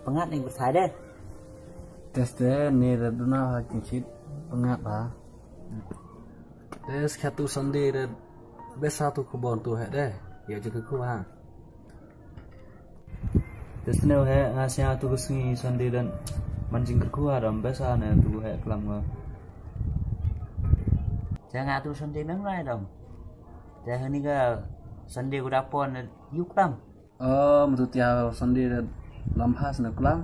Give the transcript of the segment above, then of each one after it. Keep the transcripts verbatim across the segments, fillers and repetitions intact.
Pyngat ning bthai de. Test de ni da duna ha kin chit pyngat ba. Test khatu Sunday de besa tu khubor tu he de. Ya je ku ha. Test ne he nga sia tu sngi Sunday dan man jing ku ha dam besa ne tu he klam nga. Jangan tu Sunday nang lai dam. Jangan ni ga Sunday ku dapon yuk dam. Oh, mtu tia Sunday da lam ha sna klam.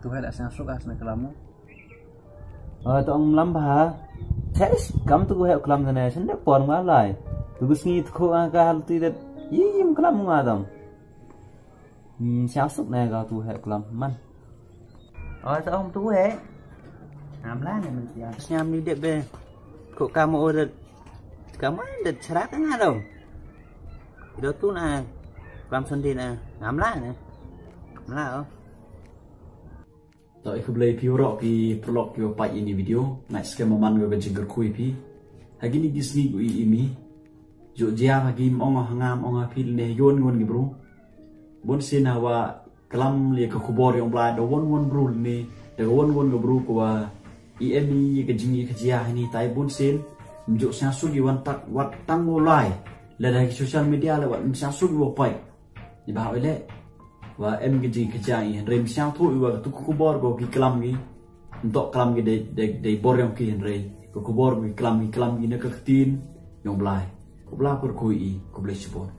Tu he da sang suk ha sna klam. Oh, to ong lam ha. Chais kam tu he klam ne Sunday por ma lai. Tu sngi tu ko ka hal ti da. Yim klam ma dam. Hmm, sang suk ne ka tu he klam man. Oh, to ong tu he. Am la ne mtu tia. Snyam ni de be. Ko kam o de. Kam de chrak nga dam. Ido tu na klam Sunday na ngamla na. Ngamla oh. To iku blei pi urok ki prolog ki wapai ini video. Ngai skem man go ka jingkyrkhu pi. Hagi ni gisni gu i imi. Jo jia hagi mong hangam ong ha pil ne yon yon gi bru. Bun sina wa klam li ka khubor yong blai da won won bru ne da won won ga bru ko wa i em i ka jing i ka jia hani tai bun sin mjuk sia su gi wan tak wat tang wo lai la da ki social media la wat sia su gi wo pai ni ba le wa em ka jing ka jia i hynrei sia thu i wa tu ka khubor go ki klam gi ntok klam gi dei dei dei bor yong ki hynrei ka khubor gi klam gi klam gi na ka ktin yong blai ko bla kur ko i ko blai sibor.